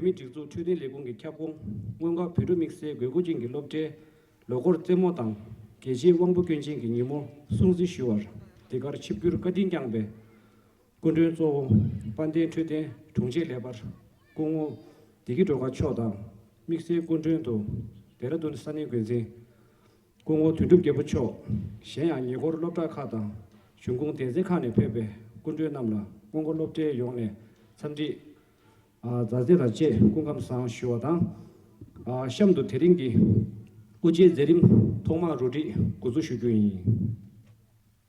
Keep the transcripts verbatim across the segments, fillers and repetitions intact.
མི་སྒྲིག་འཛུགས་འཕྲོད་བསྟེན་ལས་ཁུངས་ཀྱི་ཁྱབ་ཁོངས་སྔོན་འགོག་བོད་ཕྲུག་དམིགས་བསལ་དགོས་མཁོ་ཅན་གྱི་སློབ་གྲྭའི་ལོ་འཁོར་རྩེད་མོ་དང་རྒྱལ་གཅེས་དབང་པོ་སྐྱོན་ཅན་གྱི་ཉིན་མོ་སྲུང་བརྩི་ཞུ་བར་འདི་གར་ཆིབས་བསྒྱུར་བཀའ་དྲིན་བསྐྱངས་པའི་སྐུ་མགྲོན་གཙོ་བོ་དཔལ་ལྡན་འཕྲོད་བསྟེན་དྲུང་ཆེ་ལས་འཕར་སྐུ་ངོ་བདེ་སྐྱིད་སྒྲོལ་དཀར་མཆོག་དང་དམིགས་བསལ་སྐུ་མགྲོན་དུ་ལྡེ་ར་ལྡུན་ས་གནས་འགོ་འཛིན་སྐུ་ངོ་དོན་གྲུབ་རྒྱལ་པོ་མཆོག་གཞན་ཡང་ཉེ་འཁོར་སློབ་གྲྭ་ཁག་དང་གཞུང་ཁོངས་སྡེ་ཚན་ཁག་ནས་ཕེབས་པའི་སྐུ་མགྲོན་རྣམས་ལ་སྔོན་འགོག་སློབ་གྲྭའི་ཡོངས་ནས་འཚམས་འདྲི་ཨ་མཛའ་བརྩེ་དང་བཅས་སྐུ་ཁམས་བཟང་ཞུ་བ་དང་། ཨ་གཤམ་དུ་དེ་རིང་གི་དབུ་འབྱེད་མཛད་རིམ་ཐོག་མར་རོ་སྒྲིག་འགོ་འཛུགས་ཞུ་རྒྱུ་ཡིན།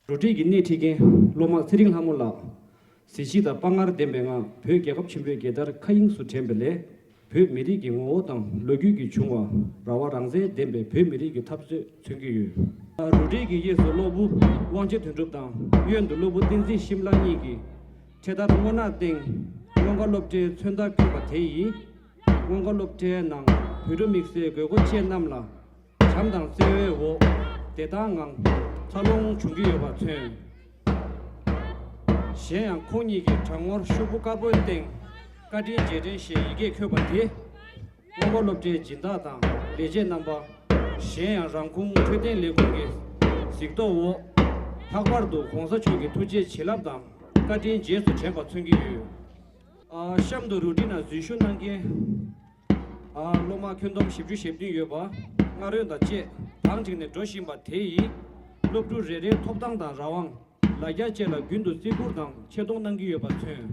རོ་སྒྲིག་གི་སྣེ་ཁྲིད་མཁན་སློབ་མ་ཚེ་རིང་ལྷ་མོ་ལགས། གཟི་བརྗིད་དང་དཔའ་ངར་ལྡན་པའི་ངང་བོད་རྒྱལ་ཁབ་ཆེན་པོའི་རྒྱལ་དར་མཁའ་དབྱིངས་སུ་བསྒྲེངས་པ་ལས། བོད་མི་རིགས་ཀྱི་ངོ་བོ་དང་ལོ་རྒྱུས་ཀྱི་བྱུང་བ། རང་དབང་རང་བཙན་ལྡན་པའི་བོད་མི་རིགས་ཀྱི་འཐབ་རྩོད་མཚོན་གྱི་ཡོད། རོ་སྒྲིག་གི་གཡས་སུ་སློབ་བུ་དབང་ཆེན་དོན་གྲུབ་དང་གཡོན་དུ་སློབ་བུ་བསྟན་འཛིན་ཤིམ་ལ་གཉིས་ཀྱིས་འཕྲེད་དར་སྔོ་ནག་སྟེང་སྔོན་འགོག་སློབ་གྲྭའི་མཚོན་རྟགས་བསྐྱོན་པ་དེ་ཡིས་སྔོན་འགོག་སློབ་གྲྭའི་ནང་བོད་ཕྲུག་དམིགས་བསལ་དགོས་མཁོ་ཅན་རྣམས་ལ་བྱམས་དང་བརྩེ་བའི་འོག་བདེ་ཐང་ངང་འཚར་ལོངས་བྱུང་གི་ཡོད་པ་མཚོན། གཞན་ཡང་ཁོང་ཉིད་ཀྱིས་གྲང་ངར་ཤོག་བུ་དཀར་པོའི་སྟེང་བཀའ་དྲིན་རྗེས་དྲན་ཞེས་ཡི་གེ་འཁོད་པ་དེ། སྔོན་འགོག་སློབ་གྲྭའི་སྦྱིན་བདག་དང་ལས་བྱེད་རྣམ་པ། གཞན་ཡང་རང་ཁོངས་འཕྲོད་བསྟེན་ལས་ཁུངས་ཀྱི་གཟིགས་རྟོག་འོག་ལྷག་པར་དུ་གོང་ས་མཆོག་གི་ཐུགས་རྗེ་བྱིན་རླབས་དང་བཀའ་དྲིན་རྗེས་སུ་དྲན་པ་མཚོན་གྱི་ཡོད། ཨ་གཤམ་དུ་རོ་སྒྲིག་ནང་འཛུལ་ཞུགས་གནང་མཁན་ཨ་སློབ་མ་ཁྱོན་བསྡོམས་བཞི་བཅུ་ཞེ་བདུན་ཡོད་པ། སྔ་རོལ་དང་བཅས་བང་བསྒྲིགས་ནས་འགྲོ་བཞིན་པ་དེ་ཡིས་སློབ་ཕྲུག་རེ་རེའི་ཐོབ་ཐང་དང་རང་དབང་། ལ་རྒྱ་བཅས་ལ་རྒྱུན་དུ་བརྩི་བཀུར་དང་ཆེ་མཐོང་གནང་གི་ཡོད་པ་མཚོན།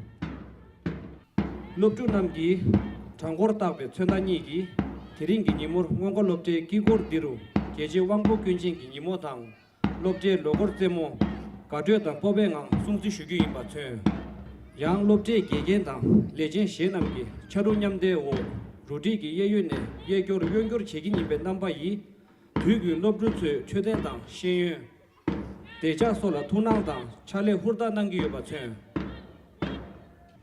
སློབ་ཕྲུག་རྣམས་ཀྱིས་གྲངས་འཁོར་བཏགས་པའི་མཚོན་རྟགས་གཉིས་ཀྱིས་དེ་རིང་གི་ཉིན་མོར་སྔོན་འགོག་སློབ་གྲྭའི་དཀྱིལ་འཁོར་འདི་རུ་རྒྱལ་གཅེས་དབང་པོ་སྐྱོན་ཅན་གྱི་ཉིན་མོ་དང་། སློབ་གྲྭའི་ལོ་འཁོར་རྩེད་མོ་དགའ་སྤྲོ་དང་སྤོབས་པའི་ངང་སྲུང་བརྩི་ཞུ་རྒྱུ་ཡིན་པ་མཚོན། ཡང་སློབ་གྲྭའི་དགེ་རྒན་དང་ལས་བྱེད་གཞན་རྣམས་ཀྱིས་ཕྱར་གྲུ་མཉམ་འདེགས་འོག་རོ་སྒྲིག་གི་གཡས་གཡོན་ནས་གཡས་སྐྱོར་གཡོན་སྐྱོར་བྱེད་ཀྱི་ཡིན་པའི་རྣམ་པ་ཡིས། དུས་ཀྱི་སློབ་ཕྲུག་ཚོའི་འཕྲོད་བསྟེན་དང་ཤེས་ཡོན། བདེ་འཇགས་སོགས་ལ་ཐུགས་སྣང་དང་ཕྱག་ལས་ཧུར་ཐག་གནང་གི་ཡོད་པ་མཚོན།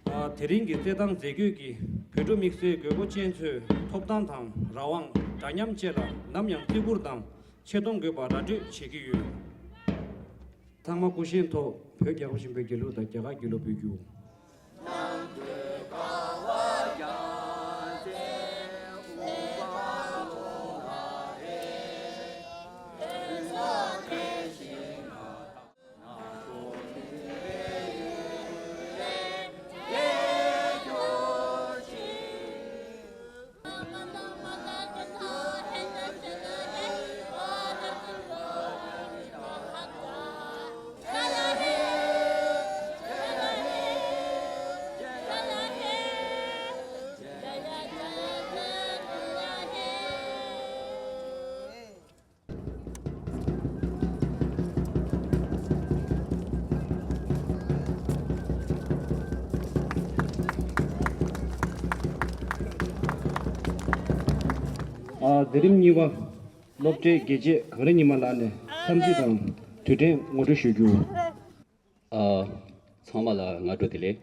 ཨ་དེ་རིང་གི་རྩེད་ཐང་མཛད་སྒོས་ཀྱིས་བོད་ཕྲུག་དམིགས་བསལ་དགོས་མཁོ་ཅན་ཚོའི་ཐོབ་ཐང་དང་རང་དབང་འདྲ་མཉམ་བཅས་ལ་ནམ་ཡང་བརྩི་བཀུར་དང་ཆེ་མཐོང་དགོས་པ་ར་སྤྲོད་བྱེད་ཀྱི་ཡོད། ཚང་མ་སྐུ་བཞེངས་ཐོག་བོད་རྒྱལ་ཁབ་ཆེན་པོའི་རྒྱལ་གླུ་དང་རྒྱ་གར་རྒྱལ་གླུ་འབོད་རྒྱུ། ཨ་མཛད་རིམ་གཉིས་པ། སློབ་གྲྭའི་དགེ་ཆེ་གངས་རི་ཉི་མ་ལགས་ནས་འཚམས་གཟིགས་དང་དུས་དྲན་ངོ་སྤྲོད་ཞུ་རྒྱུ། ཨ། ཚང་མ་ལ་སྔ་དྲོ་བདེ་ལེགས།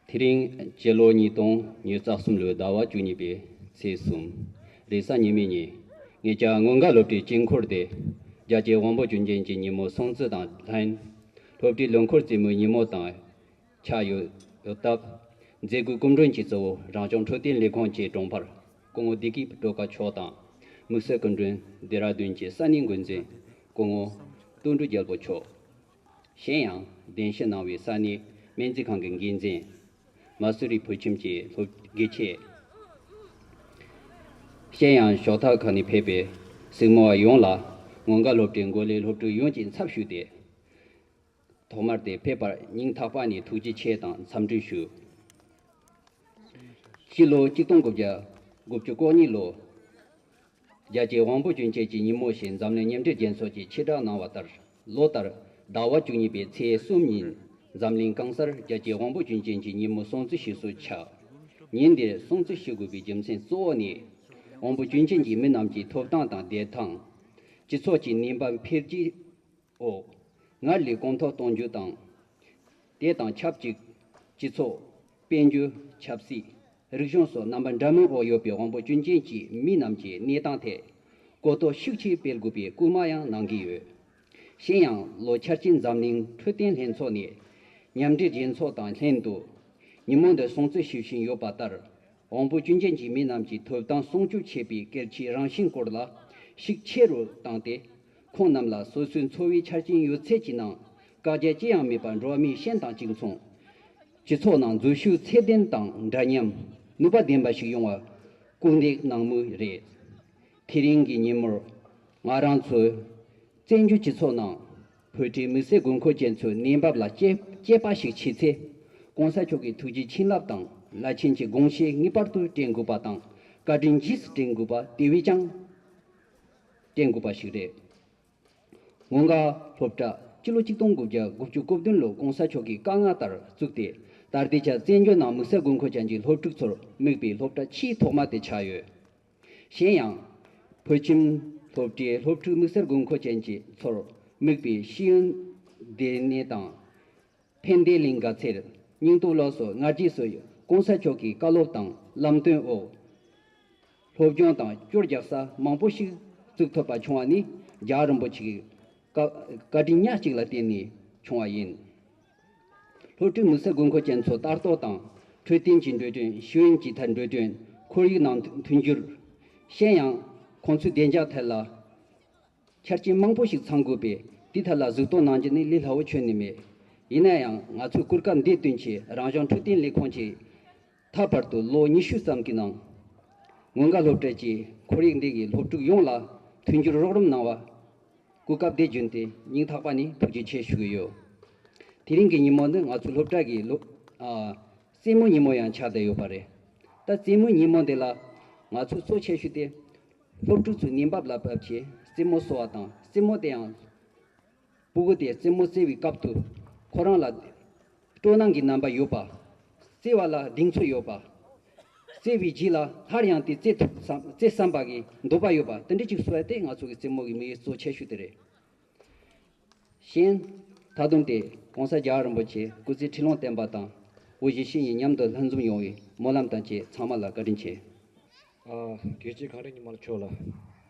དེ་རིང་སྤྱི་ལོ་ཉིས་སྟོང་ཉི་ཤུ་རྩ་གསུམ་ལོའི་ཟླ་བ་བཅུ་གཉིས་པའི་ཚེས་གསུམ། རེས་གཟའ་ཉི་མའི་ཉིན་ངེད་ཅག་སྔོན་འགོག་སློབ་གྲྭའི་དཀྱིལ་འཁོར་དེ་རྒྱལ་གཅེས་དབང་པོ་སྐྱོན་ཅན་གྱི་ཉིན་མོ་སྲུང་བརྩི་དང་ལྷན། སློབ་གྲྭའི་ལོ་འཁོར་རྩེད་མོའི་ཉིན་མོ་དང་ཆགས་ཡོད་ཡོད་སྟབས། མཛད་སྒོའི་སྐུ་མགྲོན་གྱི་གཙོ་བོ་རང་སྐྱོང་འཕྲོད་བསྟེན་ལས་ཁུངས་ཀྱི་དྲུང་འཕར་སྐུ་ངོ་བདེ་སྐྱིད་སྒྲོལ་དཀར་མཆོག་དང་། དམིགས་བསལ་སྐུ་མགྲོན་ལྡེ་ར་ལྡུན་གྱི་ས་གནས་འགོ་འཛིན་སྐུ་ངོ་དོན་གྲུབ་རྒྱལ་པོ་མཆོག་གཞན་ཡང་གདན་ཞུ་གནང་བའི་ས་གནས་སྨན་རྩིས་ཁང་གི་འགན་འཛིན། མ་སུ་རི་བོད་ཁྱིམ་གྱི་སློབ་དགེ་ཆེ། གཞན་ཡང་ཕྱོགས་མཐའ་ཁག་ནས་ཕེབས་པའི་གཟིགས་མོ་བ་ཡོངས་ལ་སྔོན་འགོག་སློབ་གྲྭའི་འགོ་ལས་སློབ་ཕྲུག་ཡོངས་ཀྱི་ཚབ་ཞུས་ཏེ། ཐོག་མར་དེ་ཕེབས་པར་སྙིང་ཐག་པ་ནས་ཐུགས་རྗེ་ཆེ་དང་འཚམས་འདྲི་ཞུ། སྤྱི་ལོ་གཅིག་སྟོང་དགུ་བརྒྱ་དགུ་བཅུ་གོ་གཉིས་ལོ། རྒྱལ་གཅེས་དབང་པོ་སྐྱོན་ཅན་གྱི་ཉིན་མོ་ཞེས་འཛམ་གླིང་མཉམ་འབྲེལ་རྒྱལ་ཚོགས་ཀྱིས་ཕྱིར་བསྒྲགས་གནང་བ་ལྟར། ལོ་ལྟར་ཟླ་བ་བཅུ་གཉིས་པའི་ཚེས་གསུམ་ཉིན་འཛམ་གླིང་གང་སར་རྒྱལ་གཅེས་དབང་པོ་སྐྱོན་ཅན་གྱི་ཉིན་མོ་སྲུང་བརྩི་ཞུ་སྲོལ་ཆགས། ཉིན་འདིར་སྲུང་བརྩི་ཞུ་དགོས་པའི་རྒྱུ་མཚན་གཙོ་བོ་ནི། དབང་པོ་སྐྱོན་ཅན་གྱི་མི་རྣམས་ཀྱི་ཐོབ་ཐང་དང་བདེ་ཐང་། སྤྱི་ཚོགས་ཀྱི་གནས་བབ་འཕེལ་རྒྱས། འོག་སྔར་ལས་གོང་མཐོར་གཏོང་རྒྱུ་དང་། དེ་དང་ཆབས་ཅིག་སྤྱི་ཚོགས། དཔལ་འབྱོར། ཆབ་སྲིད། རིག་གཞུང་སོགས་རྣམ་པ་འདྲ་མིན་འོག་ཡོད་པའི་དབང་པོ་སྐྱོན་ཅན་གྱི་མི་རྣམས་ཀྱི་གནས་སྟངས་ཐད་གོ་རྟོགས་ཤུགས་ཆེ་སྤེལ་དགོས་པའི་སྐུལ་མ་ཡང་གནང་གི་ཡོད། གཞན་ཡང་ལོ་འཆར་ཅན་འཛམ་གླིང་འཕྲོད་བསྟེན་ལྷན་ཚོགས་ནས་མཉམ་འབྲེལ་རྒྱལ་ཚོགས་དང་ལྷན་དུ། ཉིན་མོ་འདི་སྲུང་བརྩི་ཞུ་བཞིན་ཡོད་པ་ལྟར། དབང་པོ་སྐྱོན་ཅན་གྱི་མི་རྣམས་ཀྱི་ཐོབ་ཐང་སྲུང་སྐྱོབ་བྱེད་པའི་གལ་ཆེའི་རང་བཞིན་སྐོར་ལ་ཤུགས་ཆེ་རུ་བཏང་སྟེ། ཁོང་རྣམས་ལ་སོ་སོའི་འཚོ་བའི་ཆ་རྐྱེན་ཡོད་ཚད་ཀྱི་ནང་བཀག་རྒྱ་ཅི་ཡང་མེད་པར། འགྲོ་བ་མིའི་ཞེན་དང་གཅིག་མཚུངས། སྤྱི་ཚོགས་ནང་འཛུལ་ཞུགས་ཚད་ལྡན་དང་འདྲ་མཉམ། ནུས་པ་ལྡན་པ་ཞིག་ཡོང་བར་སྐུལ་འདེད་གནང་མུས་རེད། དེ་རིང་གི་ཉིན་མོར་ང་རང་ཚོའི་བཙན་བྱོལ་སྤྱི་ཚོགས་ནང་བོད་ཀྱི་དམིགས་བསལ་དགོས་མཁོ་ཅན་ཚོའི་གནས་བབ་ལ་དཔྱད་དཔྱད་པ་ཞིག་བྱས་ཚེ། ྋགོང་ས་མཆོག་གི་ཐུགས་རྗེ་བྱིན་རླབས་དང་བླ་ཆེན་གྱི་དགོངས་བཞེད་ངེས་པར་དུ་དྲན་དགོས་པ་དང་། བཀའ་དྲིན་རྗེས་སུ་དྲན་དགོས་པ་དེ་བས་ཀྱང་དྲན་དགོས་པ་ཞིག་རེད། སྔོན་འགོག་སློབ་གྲྭ་སྤྱི་ལོ་ཆིག་སྟོང་དགུ་བརྒྱ་དགུ་བཅུ་གོ་བདུན་ལོར་ྋགོང་ས་མཆོག་གི་བཀའ་མངགས་ལྟར་བཙུགས་ཏེ། ད་ལྟའི་ཆར་བཙན་བྱོལ་ནང་དམིགས་བསལ་དགོས་མཁོ་ཅན་གྱི་སློབ་ཕྲུག་ཚོར་དམིགས་པའི་སློབ་གྲྭ་ཆེས་ཐོག་མ་དེ་ཆགས་ཡོད། གཞན་ཡང་། བོད་ཁྱིམ་སློབ་གྲྭའི་སློབ་ཕྲུག་དམིགས་བསལ་དགོས་མཁོ་ཅན་གྱི་ཚོར་དམིགས་པའི་ཤེས་ཡོན་ལྟེ་གནས་དང་། ཕན་བདེ་གླིང་དགའ་ཚལ། སྙིང་སྟོབས་སློབ་གསོ་སྔ་རྗེས་སུ་ཡང་ྋགོང་ས་མཆོག་གི་བཀའ་སློབ་དང་ལམ་སྟོན་འོག་སློབ་སྦྱོང་དང་སྐྱོར་རྒྱག་ས་མང་པོ་ཞིག་བཙུགས་ཐུབ་པ་བྱུང་བ་ནི་རྒྱལ་བ་རིན་པོ་ཆེ་གི་བཀའ་བཀའ་དྲིན་ཉག་གཅིག་ལ་བརྟེན་ནས་བྱུང་བ་ཡིན། སློབ་ཕྲུག་དམིགས་བསལ་དགོས་མཁོ་ཅན་ཚོ་ལྟ་རྟོག་དང་འཕྲོད་བསྟེན་གྱི་འགྲོ་གྲོན། ཤེས་ཡོན་གྱི་ཐད་འགྲོ་གྲོན། ཁོར་ཡུག་ནང་མཐུན་འགྱུར། གཞན་ཡང་ཁོང་ཚོའི་བདེ་འཇགས་ཐད་ལ་ཆ་རྐྱེན་མང་པོ་ཞིག་ཚང་དགོས་པས། དེའི་ཐད་ལ་གཟིགས་རྟོག་གནང་རྒྱུ་ནི་ལས་སླ་བོ་ཁྱོན་ནས་མེད། ཡིན་ན་ཡང་ང་ཚོས་གོ་སྐབས་འདི་བསྟུན་ཆེད་རང་གཞུང་འཕྲོད་བསྟེན་ལས་ཁུངས་ཀྱིས་ད་བར་དུ་ལོ་ཉི་ཤུ་ཙམ་གྱི་ནང་སྔོན་འགོག་སློབ་གྲྭ་གྱི་ཁོར་ཡུག་འདི་གི་སློབ་ཕྲུག་ཡོངས་ལ་མཐུན་འགྱུར་རོགས་རམ་གནང་བ། གོ་སྐབས་འདི་བརྒྱུད་དེ་སྙིང་ཐག་པ་ནས་ཐུགས་རྗེ་ཆེ་ཞུ་གི་ཡོད། དེ་རིང་གི་ཉིན་མོ་ནི་ང་ཚོའི་སློབ་གྲྭ་གི་སློབ་ཨ་རྩེད་མོ་ཉིན་མོ་ཡང་ཆགས་བསྡད་ཡོད་པ་རེད། ད་རྩེད་མོ་ཉིན་མོ་འདི་ལ་ང་ཚོའི་གཙོ་ཆེ་ཤོས་དེ་སློབ་ཕྲུག་ཚོའི་ཉིན་འབབ་ལ་བབས་ཆེད་རྩེད་མོ་གསོ་བ་དང་། རྩེད་མོ་དེ་ཡང་ཕྲུ་གུ་དེ་རྩེད་མོ་རྩེ་བའི་སྐབས་དུ་ཁོ་རང་ལ་སྤྲོ་སྣང་གི་རྣམ་པ་ཡོད་པ། རྩེ་བ་ལ་གདེང་ཚོད་ཡོད་པ། རྩེ་བའི་རྗེས་ལ་སླར་ཡང་དེ་རྩེ་ཐུབ་བསམ་རྩེ་བསམ་པ་གི་འདོད་པ་ཡོད་པ་དེ་འདྲ་ཅིག་གསོ་ཡ་དེ་ང་ཚོ་གི་རྩེད་མོ་གི་དམིགས་ཡུལ་གཙོ་ཆེ་ཤོས་དེ་རེད། གཞན། ད་དུང་དེ་ྋགོང་ས་རྒྱལ་བ་རིན་པོ་ཆེ་སྐུ་ཚེ་ཁྲི་ལོང་བརྟན་པ་དང་། དབུ་བཞུགས་ཞི་གཉིས་མཉམ་དུ་ལྷན་འཛོམས་ཡོང་བའི་སྨོན་ལམ་དང་བཅས་ཚང་མ་ལ་བཀའ་དྲིན་ཆེ། ཨ། རྒྱལ་སྤྱིའི་གངས་རི་ཉི་མ་ལགས་མཆོག་ལ་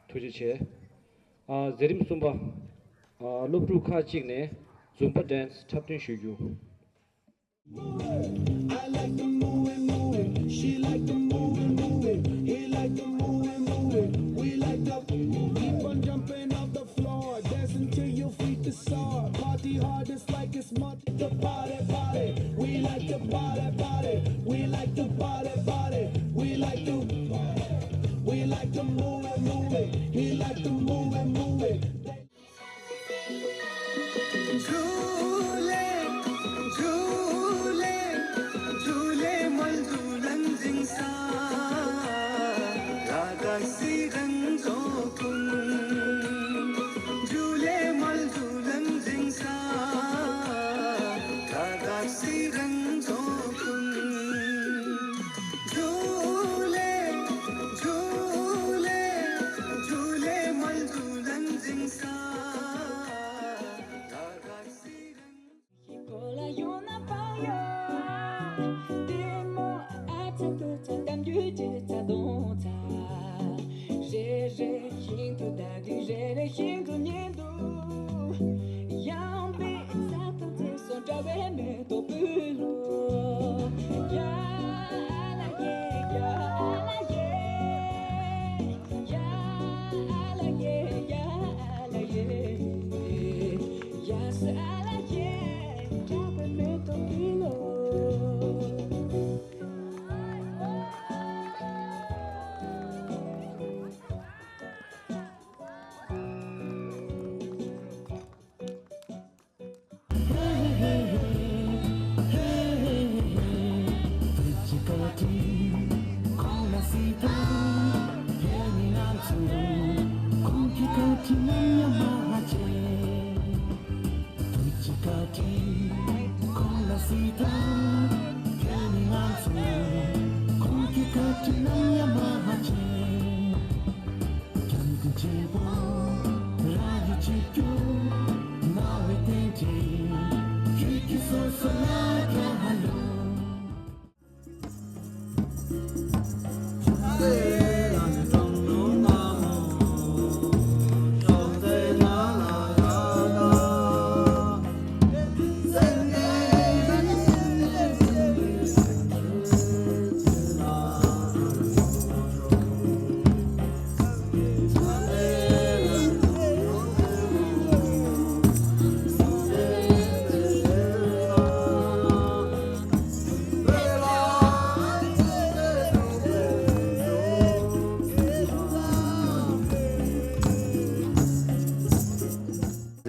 ཐུགས་རྗེ་ཆེ། ཨ། མཛད་རིམ་གསུམ་པ། ཨ། སློབ་ཕྲུག་ཁག་ཅིག་ནས་Zumba dance འཁྲབ་སྟོན་ཞུ་རྒྱུ། I like to move it, move it. She like to move it, move it. He like to move it, move it. We like to keep on jumping off the floor, dancing till your feet are sore. Party hard, it's like it's Monday. To party, party. We like to party, party. We like to party, party. We like to, we like to move it, move it. He like to move it, move it.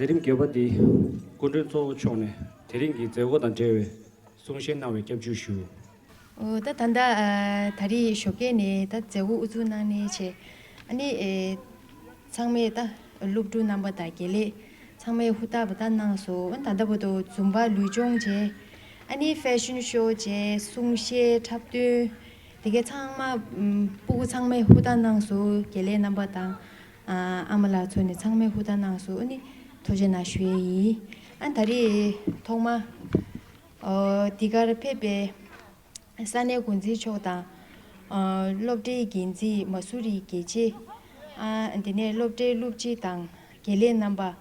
དེ་རིང་དགེ་བ་འདི་སྐུ་མགྲོན་གཙོ་བོ་མཆོག་ནས་དེ་རིང་གི་མཛད་སྒོ་དང་འབྲེལ་བའི་གསུང་བཤད་གནང་བའི་སྐྱབས་འཇུག་ཞུ། ཨོ་ད་ད་ལྟ་ཨ་ད་རེས་ཞོགས་ཀས་ནས་ད་མཛད་སྒོ་དབུ་འཛུགས་གནང་མཁན་བྱས། ཨ་ནི་ཨེ་ཚང་མས་ད་སློབ་ཕྲུག་རྣམ་པ་དང་དགེ་ལས་ཚང་མས་ཧུར་ཐག་པ་ད་གནང་སོང་། ཨ་ད་ལྟ་བར་དུ་འཛུམ་པ་ལུས་སྦྱོང་བྱས། ཨ་ནི་ཧྥེ་ཤན་ཤོ་བྱས། གསུང་བཤད་འཁྲབ་སྟོན་དེ་གའི་ཚང་མ་ཨམ་སྤུ་གུ་ཚང་མས་ཧུར་ཐག་གནང་སོང་། དགེ་ལས་རྣམ་པ་དང་ཨ་ཨ་མ་ལགས་ཚོ་ནས་ཚང་མས་ཧུར་ཐག་གནང་སོང་། ཨ་ནི་ཐུགས་རྗེ་གནང་ཞུ་ཡས་ཡིན། ཨ་ད་རེས་ཐོག་མ་ཨོ་འདི་གར་ཕེབས་པའི་ས་གནས་འགོ་འཛིན་མཆོག་དང་། ཨ་སློབ་གྲྭའི་འགན་འཛིན་མ་སུ་རི་རྒྱལ་གཅེས། ཨ་དེ་ནས་སློབ་གྲྭའི་སློབ་སྤྱི་དང་དགེ་ལས་རྣམ་པ།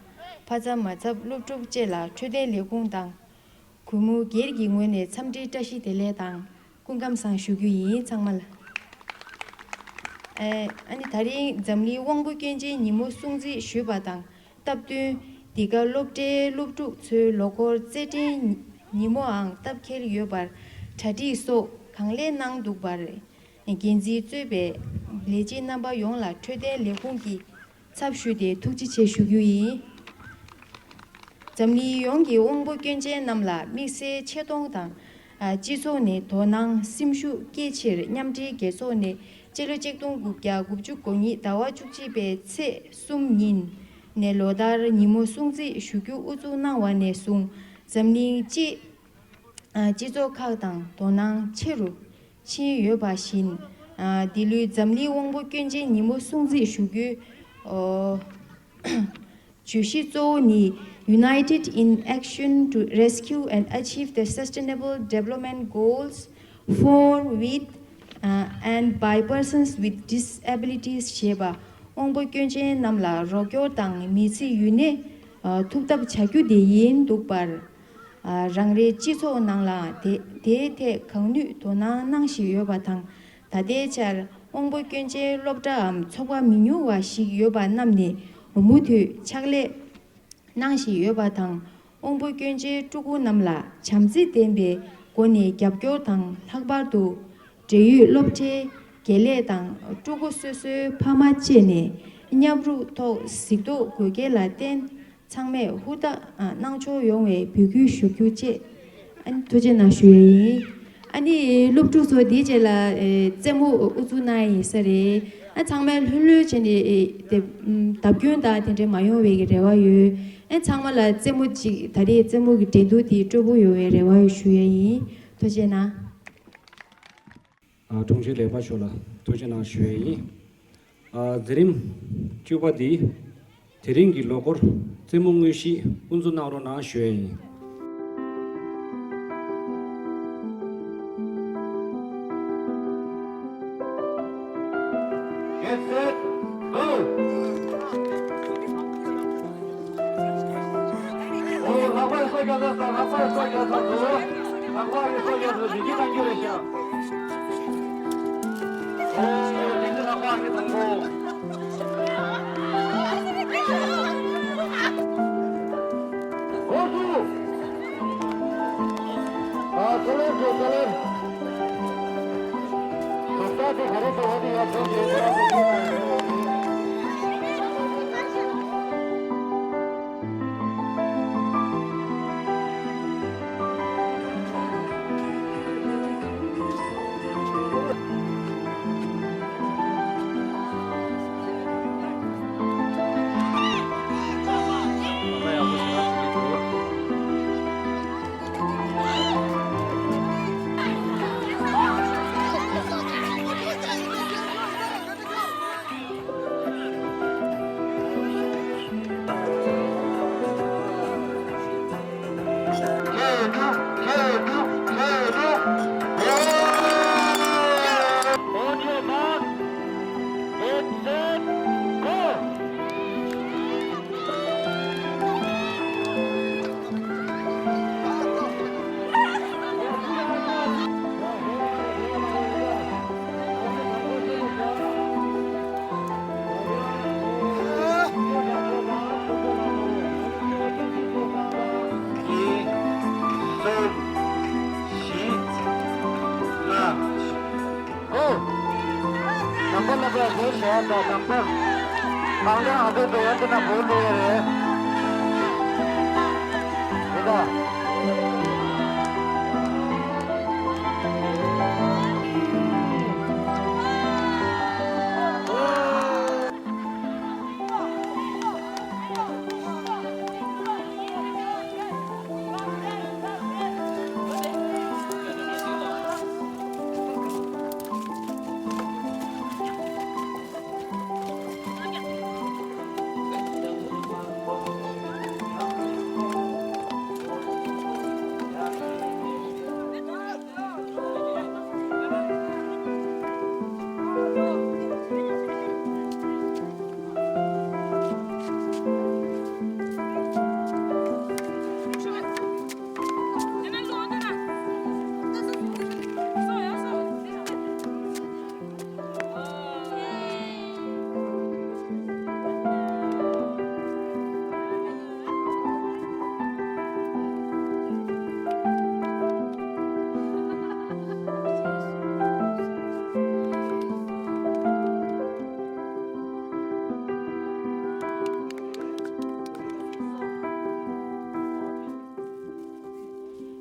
ཕ་ཚབ་མ་ཚབ་སློབ་ཕྲུག་བཅས་ལ་འཕྲོད་བསྟེན་ལས་ཁུངས་དང་། གུས་མོ་སྒེར་གྱི་ངོས་ནས་འཚམས་འདྲིའི་བཀྲ་ཤིས་བདེ་ལེགས་དང་སྐུ་ཁམས་བཟང་ཞུ་རྒྱུ་ཡིན་ཚང་མ་ལ། ཨེ་ཨ་ནི་ད་རིང་འཛམ་གླིང་དབང་པོ་སྐྱོན་ཅན་ཉིན་མོ་སྲུང་བརྩི་ཞུས་པ་དང་སྟབས་བསྟུན། འདི་ག་སློབ་གྲྭའི་སློབ་ཕྲུག་ཚོའི་ལོ་འཁོར་རྩེད་འགྲན་ཉིན་མོའང་སྟབས་འཁེལ་ཡོད་པར་གྲ་སྒྲིག་སོགས་གང་ལེགས་གནང་འདུག་པར། འགན་འཛིན་གཙོས་པའི་ལས་བྱེད་རྣམ་པ་ཡོངས་ལ་འཕྲོད་བསྟེན་ལས་ཁུངས་ཀྱི་ཚབ་ཞུས་ཏེ་ཐུགས་རྗེ་ཆེ་ཞུ་རྒྱུ་ཡིན། འཛམ་གླིང་ཡོངས་ཀྱི་དབང་པོ་སྐྱོན་ཅན་རྣམས་ལ་དམིགས་བསལ་ཆེ་མཐོང་དང་། ཨ་སྤྱི་ཚོགས་ནས་དོ་སྣང་སེམས་ཤུགས་སྐྱེད་ཕྱིར་མཉམ་འབྲེལ་རྒྱལ་ཚོགས་ནས་སྤྱི་ལོ་ཆིག་སྟོང་དགུ་བརྒྱ་དགུ་བཅུ་གོ་གཉིས་ཟླ་བ་བཅུ་གཅིག་པའི་ཚེས་གསུམ་ཉིན་ནས་ལོ་ལྟར་ཉིན་མོ་སྲུང་བརྩི་ཞུ་རྒྱུ་དབུ་འཛུགས་གནང་བ་ནས་བཟུང་འཛམ་གླིང་སྤྱི་ཨ་སྤྱི་ཚོགས་ཁག་དང་དོ་སྣང་ཆེ་རུ་ཕྱིན་ཡོད་པ་བཞིན། ཨ་འདི་ལོའི་འཛམ་གླིང་དབང་པོ་སྐྱོན་ཅན་ཉིན་མོ་སྲུང་བརྩི་ཞུ་རྒྱུའི་ཨོ་བརྗོད་གཞི་གཙོ་བོ་ནི། United in action to rescue and achieve the sustainable development goals for, with, uh, and by persons with disabilities ཞེས་པ། དབང་པོ་སྐྱོན་ཅན་རྣམས་ལ་རོགས་སྐྱོར་དང་མི་ཚེ་ཡུན་གནས་ཨ་ཐུབ་ཐབས་བྱ་རྒྱུ་དེ་ཡིན་འདུག་པར། ཨ་རང་རེའི་སྤྱི་ཚོགས་ནང་ལའང་དེ་དེའི་ཐད་གང་ནུས་དོ་སྣང་གནང་བཞིན་ཡོད་པ་དང་། ད་ལྟའི་ཆར་དབང་པོ་སྐྱོན་ཅན་སློབ་གྲྭའམ་ཚོགས་པ་མི་ཉུང་བ་ཞིག་ཡོད་པ་རྣམས་ནས་མུ་མཐུད་ཕྱག་ལས་གནང་བཞིན་ཡོད་པ་དང་། དབང་པོ་སྐྱོན་ཅན་ཕྲུ་གུ་རྣམས་ལ་བྱམས་བརྩེ་ལྡན་པའི་སྒོ་ནས་རྒྱབ་སྐྱོར་དང་། ལྷག་པར་དུ་འབྲེལ་ཡོད་སློབ་གྲྭའི་དགེ་ལས་དང་ཕྲུ་གུ་སོ་སོའི་ཕ་མ་བཅས་ནས་མཉམ་རུབ་ཐོག་གཟིགས་རྟོག་དགོས་གལ་ལ་བརྟེན། ཚང་མས་ཧུར་ཐག་གནང་ཕྱོགས་ཡོང་བའི་འབོད་སྐུལ་ཞུ་རྒྱུ་བཅས། ཨ་ནི་ཐུགས་རྗེ་གནང་ཞུ་ཡས་ཡིན། ཨ་ནི་སློབ་ཕྲུག་ཚོ་དེའི་རྗེས་ལ་ཨེ་རྩེད་མོ་དབུ་འཛུགས་གནང་ཡས་ཡིན་ས་རེད། ཨ་ཚང་མས་ལྷོད་ལྷོད་བྱས་ནས་ཨེ་དེ་ཨམ་བརྡབ་སྐྱོན་དང་དེ་འདྲ་མ་ཡོང་བའི་གི་རེ་བ་ཡོད། ཨ་ཚང་མ་ལ་རྩེད་མོ་ཅིག་ད་རེས་རྩེད་མོ་གི་འགྲན་བསྡུར་དེ་སྤྲོ་པོ་ཡོང་བའི་རེ་བ་ཞུ་ཡས་ཡིན། ཐུགས་རྗེ་གནང་། ཨ་དྲུང་ཆེ་ལེགས་པ་ཤོ་ལ་ཐུགས་རྗེ་གནང་ཞུ་ཡས་ཡིན། ཨ་མཛད་རིམ་བཅུ་པ་འདི་དེ་རིང་གི་ལོ་འཁོར་རྩེད་མོ་དངོས་གཞི་དབུ་འཛུགས་གནང་རོགས་གནང་ཞུ་ཡས་ཡིན། Get set, go! ཨོ་ལྷག་པར་སོ་རྒྱག་ས་ལྷག་པར་སོ་རྒྱག་ས་འདུག་ལྷག་པར་གྱི་སོ་རྒྱག་ས་འདུག་ལྷག་པར་གྱི་དང་པོ། ཨོ་སུ། ཨ་ཚ་ལེར་ཚ་ལེར། ཟོག་རྟ་དེ་ག་རེ་ཟེར་བ་དེ་ཡར་འགྲོ་བྱས་ཏེ། གཉིས། གསུམ། བཞི། ལྔ། ཨོ། ནམ་པ་ལ་པའི་དེ་བྱས་དང་ནམ་པ། གང་ལྟར་ང་ཚོའི་འགྲོ་ཡ་འདི་ན་བོད་འགྲོ་ཡ་རེད།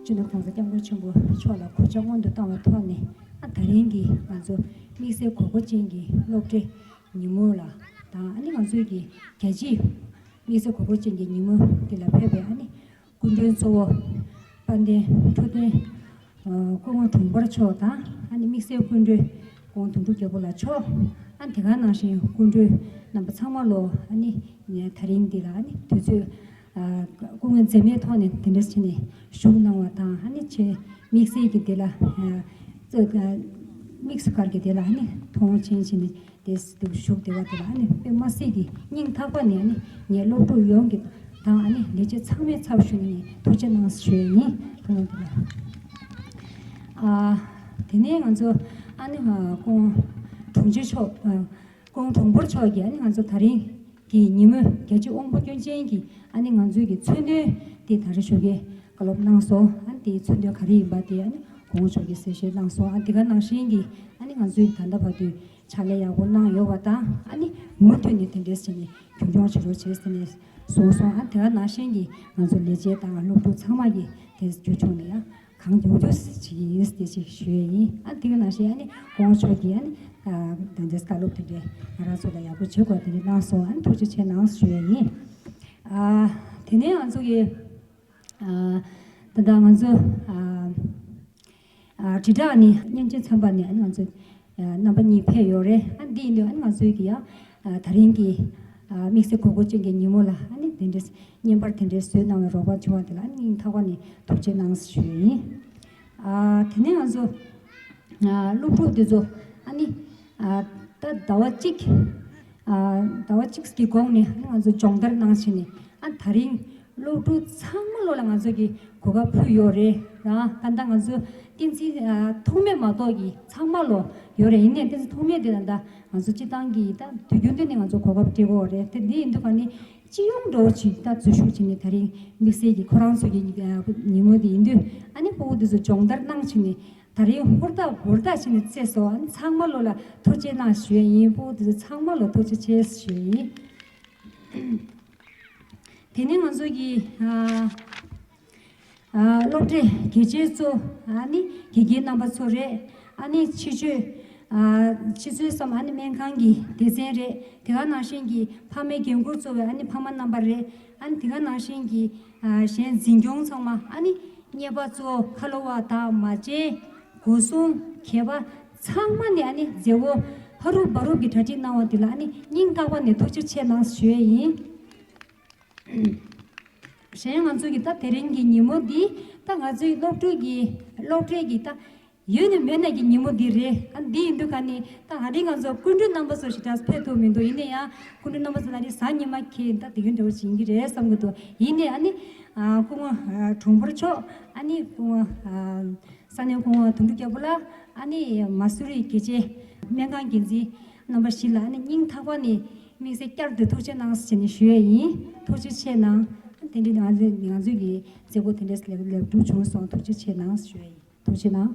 སྤྱི་ནོར་༸གོང་ས་༸སྐྱབས་མགོན་ཆེན་པོ་མཆོག་ལ་གུས་ཕྱག་སྔོན་དུ་བཏང་བའི་ཐོག་ནས། ཨ། དེ་རིང་གི་ང་ཚོ་དམིགས་བསལ་དགོས་མཁོ་ཅན་གྱི་སློབ་གྲྭའི་ཉིན་མོ་ལ་དང་། ཨ་ནི་ང་ཚོའི་གི་རྒྱལ་སྤྱིའི་དམིགས་བསལ་དགོས་མཁོ་ཅན་གྱི་ཉིན་མོ་འདི་ལ་ཕེབས་པའི། ཨ་ནི་སྐུ་མགྲོན་གཙོ་བོ་དཔལ་ལྡན་འཕྲོད་བསྟེན། ཨ། སྐུ་ངོ་དྲུང་འཕར་མཆོག་དང་། ཨ་ནི་དམིགས་བསལ་སྐུ་མགྲོན་སྐུ་ངོ་དོན་གྲུབ་རྒྱལ་པོ་ལགས་མཆོག་ཨ། དེ་ག་ནང་བཞིན་སྐུ་མགྲོན་རྣམ་པ་ཚང་མ་ལོ། ཨ་ནི་དེ་རིང་འདི་ལ་ཨ་ནི་དུས་ཚོད། ཨ། སྐུ་ངལ་འཛེམས་མེད་ཐོག་ནས་དེ་འདྲ་བྱས་ནས་བཞུགས་གནང་བ་དང་། ཨ་ནི་ཆེས་དམིགས་བསལ་གྱི་འདི་ལ། ཨ། དམིགས་སུ་བཀར་གྱི་འདི་ལ་ཨ་ནི་མཐོང་མཆན་བྱས་ནས། དེ་སུ་བཞུགས་བསྡད་པ་དེ་ལ་ཨ་ནི་དཔེ་མ་སྲིད་ཀྱི་སྙིང་ཐག་པ་ནས། ཨ་ནི་ངས་སློབ་ཕྲུག་ཡོངས་ཀྱི་དང་། ཨ་ནི་ལས་བྱེད་ཚང་མའི་ཚབ་ཞུས་ནས་ཐུགས་རྗེ་གནང་ཞུ་ཡི་ཡིན། ཐུགས་རྗེ་གནང་། ཨ། དེ་ནས་ང་ཚོ་ཨ་ནི། ཨ། སྐུ་ངོ་དྲུང་ཆེ་མཆོག་ཨ། སྐུ་ངོ་དྲུང་འཕར་མཆོག་གིས་ཨ་ནི་ང་ཚོ་དེ་རིང་གི་ཉིན་མོའི་རྒྱལ་སྤྱིའི་དབང་པོ་སྐྱོན་ཅན་གྱི་ཨ་ནི་ང་ཚོའི་གི་མཚོན་དོན་དེ་ད་རེས་ཞོགས་ཀས་བཀའ་སློབ་གནང་སོང་། ཨ་ནི་དེའི་མཚོན་དོན་ག་རེ་ཡིན་པ་དེ་ཨ་ནི་སྐུ་ངོ་མཆོག་གིས་གསལ་བཤད་གནང་སོང་། ཨ། དེ་ག་ནང་བཞིན་གྱི་ཨ་ནི་ང་ཚོའི་ད་ལྟ་བར་དུ་ཕྱག་ལས་ཡག་པོ་གནང་ཡོད་པ་དང་། ཨ་ནི་མུ་མཐུད་ནས་དེ་འདྲས་བྱས་ནས་རྒྱུན་འཁྱོངས་བྱེད་རོགས་བྱེད་ཟེར་ནས་གསུངས་སོང་། ཨ། དེ་ག་ནང་བཞིན་གྱི་ང་ཚོ་ལས་བྱེད་དང་སློབ་ཕྲུག་ཚང་མ་གིས་དེ་རྒྱུན་འཁྱོངས་ནས་ཡང་གང་མགྱོགས་མགྱོགས་བྱེད་ཀྱི་ཡིན་ཟེར་ཅིག་ཞུ་ཡས་ཡིན། ཨ། དེ་ག་ནང་བཞིན་ཨ་ནི་སྐུ་ངོ་མཆོག་གིས་ཨ་ནི། ཨ། དེ་འདྲས་བཀའ་སློབ་དེ་འདྲས་ང་རང་ཚོ་ལ་ཡག་པོ་བྱེད་དགོས་དེ་འདྲས་གནང་སོང་། ཨ་ནི་ཐུགས་རྗེ་ཆེ་གནང་ཞུ་ཡས་ཡིན། ཨ། དེ་ནས་ང་ཚོ་གི། ཨ། ད་ལྟ་ང་ཚོ། ཨ། ཨ། དྲིལ་བསྒྲགས་ནི་སྙན་ཆེན་ཚན་པ་ནས་ཨ་ནི་ང་ཚོ། ཨ། རྣམ་པ་གཉིས་ཕེབས་ཡོད་རེད། ཨ། འདི་ཡིན་དུས་ཨ་ནི་ང་ཚོའི་གི་ཡ། ཨ། དེ་རིང་གི། ཨ། དམིགས་བསལ་དགོས་མཁོ་ཅན་གྱི་ཉིན་མོ་ལ་ཨ་ནི་དེ་འདྲས་བརྙན་པར་དེ་འདྲས་བཟོས་གནང་བའི་རོགས་པ་བྱུང་བ་དེ་ལ་ཨ་ནི་སྙིང་ཐག་པ་ནས་ཐུགས་རྗེ་གནང་ཞུ་ཡིན། ཨ། དེ་ནས་ང་ཚོ། ཨ། སློབ་ཕྲུག་དེ་ཚོ་ཨ་ནི། ཨ། ད་ཟླ་བ་གཅིག་ཨ། ཟླ་བ་གཅིག་གི་གོང་ནས་ང་ཚོ་སྦྱོང་བརྡར་གནང་བྱས་ནས། ཨ། དེ་རིང་སློབ་ཕྲུག་ཚང་མ་ལོ་ལ་ང་ཚོ་གི་གོ་སྐབས་ཕུལ་ཡོད་རེད། ཨ། ད་ལྟ་ང་ཚོ་བསྟན་འཛིན། ཨ། ཐོག་མེད་མ་གཏོགས་ཀྱི་ཚང་མ་ལོ་ཡོད་རེད། ཡིན་ནའི་བསྟན་འཛིན་ཐོག་མེད་དེ་ད་ལྟ་ང་ཚོ་སྤྱི་བཏང་གི་ད་དུས་རྒྱུན་དུ་ནས་ང་ཚོ་གོ་སྐབས་སྤྲད་ཀྱི་ཡོད་རེད། དེ་འདི་ཡིན་དུས་ག་ནི་སྤྱི་ཡོངས་འགྲོ་བ་ཅིག་ད་འཛུལ་ཞུགས་བྱས་ནས་དེ་རིང་དམིགས་བསལ་གྱི་ཁོ་རང་ཚོ་གི་ཉིན་མོ་དེ་ཡིན་དུས། ཨ་ནི་སྤུ་གུ་དེ་ཚོ་སྦྱོང་བརྡར་གནང་བྱས་ནས། ད་རིང་ཧུར་ཐག་ཧུར་ཐག་བྱས་ནས་རྩེས་སོང་། ཨ་ནི་ཚང་མ་ལོ་ལ་ཐུགས་རྗེ་གནང་ཞུ་ཡས་ཡིན། སྤུ་གུ་དེ་ཚོ་ཚང་མ་ལོ་ཐུགས་རྗེ་ཆེ་ཞུ་ཡས་ཡིན། དེ་ནས་ང་ཚོ་གི། ཨ། ཨ། སློབ་གྲྭའི་དགེ་ཆེ་ཚོ། ཨ་ནི་དགེ་རྒན་རྣམ་པ་ཚོ་རེད། ཨ་ནི་ཕྱི་ཚོད། ཨ། ཕྱི་ཚོད་བསམ། ཨ་ནི་སྨན་ཁང་གི་སྡེ་ཚན་རེད། དེ་ག་ནང་བཞིན་གྱི་ཕ་མའི་འགན་འཁུར་གཙོ་བའི་ཨ་ནི་ཕ་མ་རྣམ་པ་རེད། ཨ་ནི་དེ་ག་ནང་བཞིན་གྱི། ཨ། གཞན་འཛིན་སྐྱོང་ཚང་མ། ཨ་ནི་གཉེར་པ་ཚོ། ཁ་ལོ་བ་དང་མ་བྱན། སྒོ་སྲུང་། མཁས་པ་ཚང་མ་ནས་ཨ་ནི་མཛད་སྒོ་ཧ་རུབ་བ་རུབ་ཀྱི་གྲ་སྒྲིག་གནང་བ་དེ་ལ་ཨ་ནི་སྙིང་ཐག་པ་ནས་ཐུགས་རྗེ་ཆེ་གནང་ཞུ་ཡས་ཡིན། གཞན་ང་ཚོ་གི་ད་དེ་རིང་གི་ཉིན་མོ་འདི་ད་ང་ཚོའི་སློབ་ཕྲུག་གི་སློབ་གྲྭའི་གི་ད་ཡོད་ནི་མེད་ནི་གི་ཉིན་མོ་འདི་རེད། ཨ། འདི་ཡིན་དུས་ག་ནི་ད་ཨ་རི་ང་ཚོ་སྐུ་མགྲོན་རྣམ་པ་ཚོ་ཞེ་དྲག་ཕེབས་ཐུབ་མི་འདུག་ཡིན་ན་ཡང་སྐུ་མགྲོན་རྣམ་པ་ཚོ་ལ་ནི་གཟའ་ཉི་མ་ཁེལ་ད་དེ་གི་འདྲ་བོ་ཞིག་ཡིན་གྱི་རེད་བསམ་གྱི་འདུག་ཡིན་ནའི་ཨ་ནི། ཨ། སྐུ་ངོ་དྲུང་འཕར་མཆོག་ཨ་ནི་སྐུ་ངོ། ཨ། ས་གནས་སྐུ་ངོ་དོན་གྲུབ་རྒྱལ་པོ་ལགས། ཨ་ནི་མ་སུ་རི་རྒྱལ་སྤྱིའི་སྨན་ཁང་འགན་འཛིན་རྣམ་པ་བཞི་ལ་ཨ་ནི་སྙིང་ཐག་པ་ནས་དམིགས་བསལ་བསྐྱར་དུ་ཐུགས་རྗེ་གནང་ཞེས་ནས་ཞུ་ཡས་ཡིན། ཐུགས་རྗེ་ཆེ་གནང་། དེ་འདྲའི་ང་ཚོའི་ང་ཚོའི་གི་མཛད་སྒོ་དེ་འདྲས་ལེགས་ལེགས་གྲུབ་བྱུང་སོང་། ཐུགས་རྗེ་ཆེ་གནང་ཞུ་ཡས་ཡིན། ཐུགས་རྗེ་གནང་།